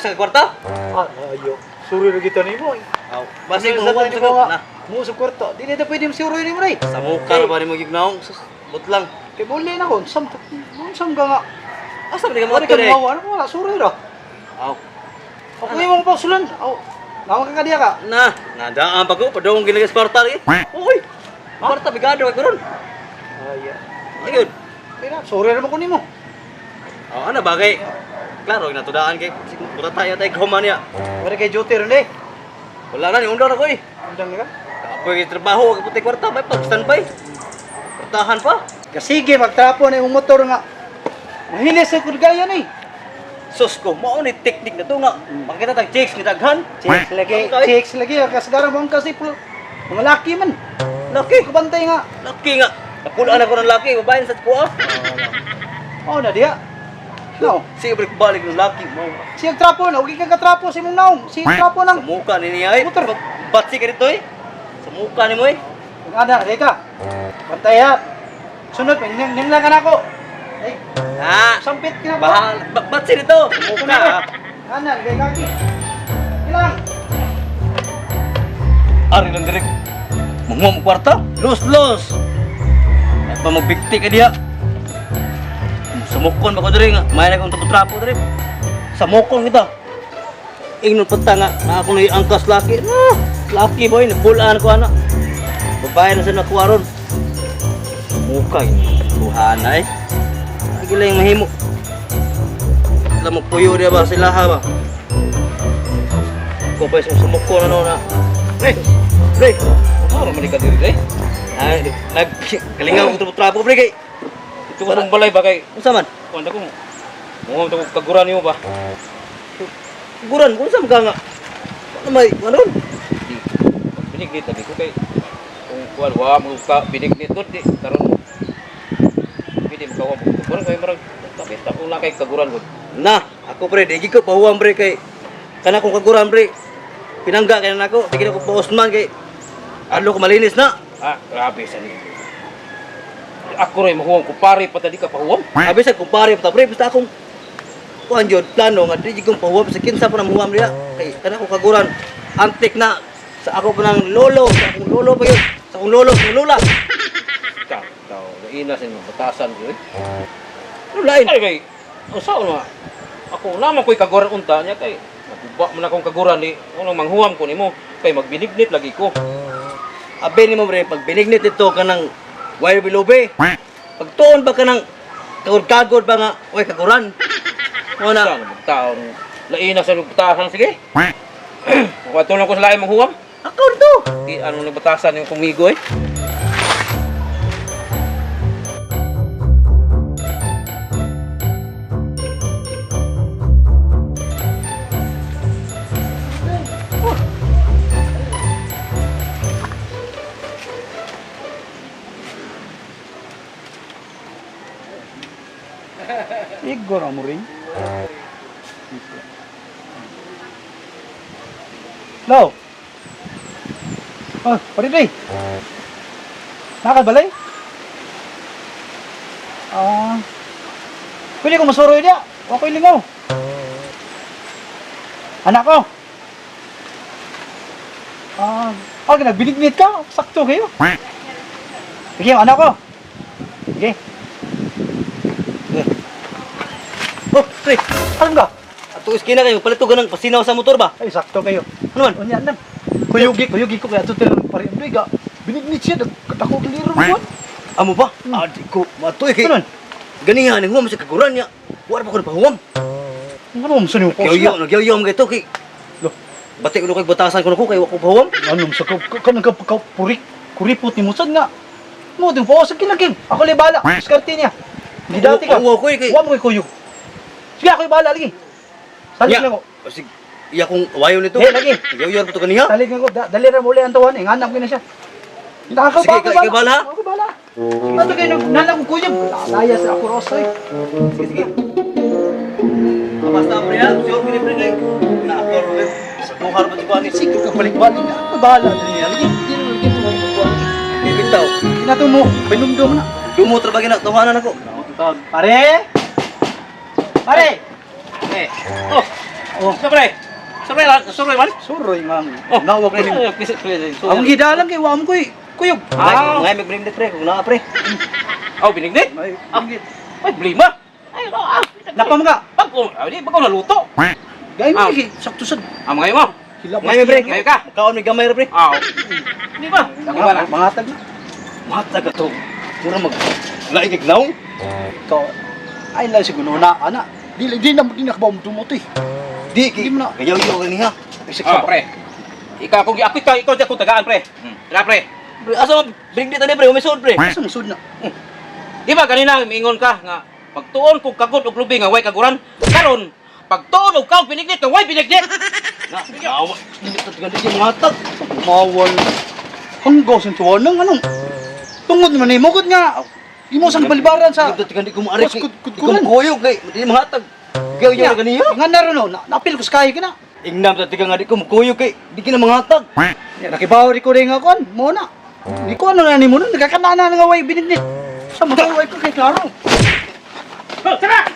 sa kwarta? Ah, ayo. Suri ra kita nimo. Eh. Aw, basig Ano mo sa sa nimo nga? na. Mo sa kwarta. Di na pwede mo suri nimo ray. Sa mukha ra ba nimo gignaong? Sus, butlang. Kay buli na ko. Sam sam ka nga. Asa ba ni ka Wala mga ka eh? mawa, ano wala suri ra. Aw. Ako imong pagsulan. Aw. Nawa ka kadiya ka. Na, nadaan pa ko padung ginagas kwarta lagi. Uy. Kwarta bigado kay karon. Ay. Ayun. Kaya suri ra man ko nimo. Oh, ano bagay? Klaro ginatudaan kay puta tayo tay goma niya. Wala kay duty ron eh. Wala na ni undang ako eh. Undang ka. Kapoy kay trabaho, kay puti kwarta, may pag standby. Kwartahan pa. Kasige magtrapo na imong motor nga. Mahilis sa kurgaya ni. Sus ko, mao ni teknik na to nga. Makita tag chicks ni daghan. Chicks lagi, Okay. chicks lagi kasagaran mo kasi mga laki man. Laki, Kabantay nga. laki nga. Napulaan ako ng laki, babae sa kuha. Oh, na diya. No. Sige, balik balik ng laki mo. Siyang trapo na, ugi ka katrapo sa imong naong. Siyang trapo Sa nang. mukha ni niya eh. Motor. Batsi ka dito eh. Sa mukha ni mo eh. Kung ana, dali ka. Bantay ha. Sunod, may nang nang lang ka na ako. Ay, Ah, sampit ka na. bahal. Batsi dito. Sa mukha ah. Ana, dali ka. Ilang. Ari lang direk. Manguha mo kwarta? Los, los. Ay pa magbigti ka diha. Samukon ba ko diri nga? May na kong trapo diri. Samukon kita. Ingnon punta nga na ako na angkas laki. Ah, laki boy, napulaan ko ana. Babae na sa nakuha ron. Mukha ini. Kuhana eh. Lagi lang yung mahimo. Alam mo, puyo diya ba sila ha ba? Ko pa yung sumukon ano na. Pre! Pre! Ano man ka diri eh? Ay, nag kalingaw ko trapo pre kay. Ito ko sa balay ba kay Unsa man? kuan ko. Mo ko kaguran nimo ba? Guran, unsa man ka nga? Ano may ano? Di. Binignit lagi ko kay kung kuan wa mo ka binignit to di karon. Pwede mo kawa mo. Kaguran kay marag tapit ako na kay kaguran ko. Na, ako pre, di ko pahuwam pre kay kana kong kaguran pre. Pinangga kay nako, di ko pa Osman kay adlo ko malinis na. Ah, grabe sa ni. Ako rin mahuwam ko pare pa di ka pahuwam. Abi sa kumpare pa pre, basta akong kuan jud plano nga di kong pahuwam sa kinsa pa na muhuwam niya. Kay kana kong kaguran antik na sa ako pa ng lolo, sa akong lolo pa yun, sa akong lolo, sa akong lola. Ka, tao, ina sa inyo, batasan ko eh. Ano lain? Ay kay usa na. Ako naman ko'y kaguran unta niya kay naguba man akong kaguran ni unang manghuwam ko nimo kay magbinignit lagi ko. Abe nimo pre, pag binignit ito ka ng wire bilobe. Pagtuon ba ka ng kagod-kagod ba nga, oy kaguran. Mo na. Saan ang taon? Laina sa batasan sige. Kung tulong ko sa lain manghuwam. Ako dito. Di ano nang batasan yung kumigo eh. Igor mo rin. Lo. Oh, pare day. Nakabalay? Ah. Pwede ko masuroy niya. Wa ko'y lingaw. Anak ko. Ah, ah, nagbinignit ka. Sakto kayo. Sige, anak ko. Sige. Sige. Oh, pre. Alam ka? Ato iskina kayo, palit ko ganang pasinaw sa motor ba? Ay, sakto kayo. Ano man? Unya na. Kuyugi, kuyugi ko kaya ito tilang pare ang ga. Binignit siya, nagkatako liro ko. Amo ba? Ah, di ko matoy kay. Ano? Ganihan ni huwam sa kaguran niya. Wala pa ko napahuwam. Ano mo sa niyo ko? Nagyaw, nagyaw mo kay kay. Lo. Bati ko kay batasan ko na ko kay wa ko pahuwam. Ano sa ka ka ka ka purik kuripot ni Musad nga. Mo ding po sa kinagin. Ako le bala, diskarte niya. Hindi dati ka. Uwa ko eh, kay. Wa mo kay kuyog. Sige, ako bala lagi. Salig Nya. lang ko. Sige, iya kong wayo nito. Eh, lagi. Nagyaw pa to kaniya. Salig lang ko. Dali ra muli ang tuwan eh. Nganap ko na siya. Ako Sige, ba ako ikaw bala, ha? Ako bala. Ano kayo nang nalang kuyog? Laya sa ako rosoy. Sige, sige. Ah, basta pre ha, sure kini pre kay. Na ako ro. Sa duhar pa ko ani. Sige ka balik-balik na. Ako bahala dali niya. Lagi, di na lagi ito. Bitaw. Kinato mo, pinumdum na. Dumot ra ba gina tawanan ako. Pare! Pare! Eh. Oh, Oh. Sa pre. Suroy lang, suroy man. Suroy man. Oh, Nawag ko nimo. Ang Ang gidalang kay wa mo koy kuyog. Ah. Ngay may brindet pre, kung naa pre. Oh, binignit. Ay, Ah, ay, blima. Ay, oh, ah. Napam ka. Bago, ah, di bago naluto. Gay mo Ah. lagi sakto sad. Ah, mga mo. Hilabas. Ngay may pre. Ngayon ka. Kaon may gamay ra pre. Ah. Di ba? Ako ba na? Mangatag na. Matag to. Mura mag laing kag naong. Ikaw ay lang siguro na ana. Di na ka ba dumot eh. Di kay Di mo na. Gayaw-yaw ka niya. Ah, pre. Ikaw kung ako ikaw ikaw di ako tagaan, pre. Tara, pre. Pre, asa man brindet ani pre, umisod pre. Asa mo sud na? Di ba kanina miingon ka nga pagtuon kog kagod og lubi nga way kaguran, karon pagtuon og kaog binignit nga way binignit. Na, gawa. Dili to tigan di mga tag. Mawal. Hanggaw sa tuwa nang anong. Tungod man nimo gud nga imo sang balibaran sa Dili to tigan di ko maari Mas kay. kudkuran. Di ko makuyog kay di mahatag. Gayaw-yaw ka niya. Nga naron no, napil ko sa kay ka na. Ingnam ta tiga nga di ko makuyog kay di kina manghatag. Ya, nakibaw ri ko rin nga kon, mo na. Di ko ano na nimo nun, nagkakanana nga way binignit. Sa mga way ko kay klaro. Oh, tara!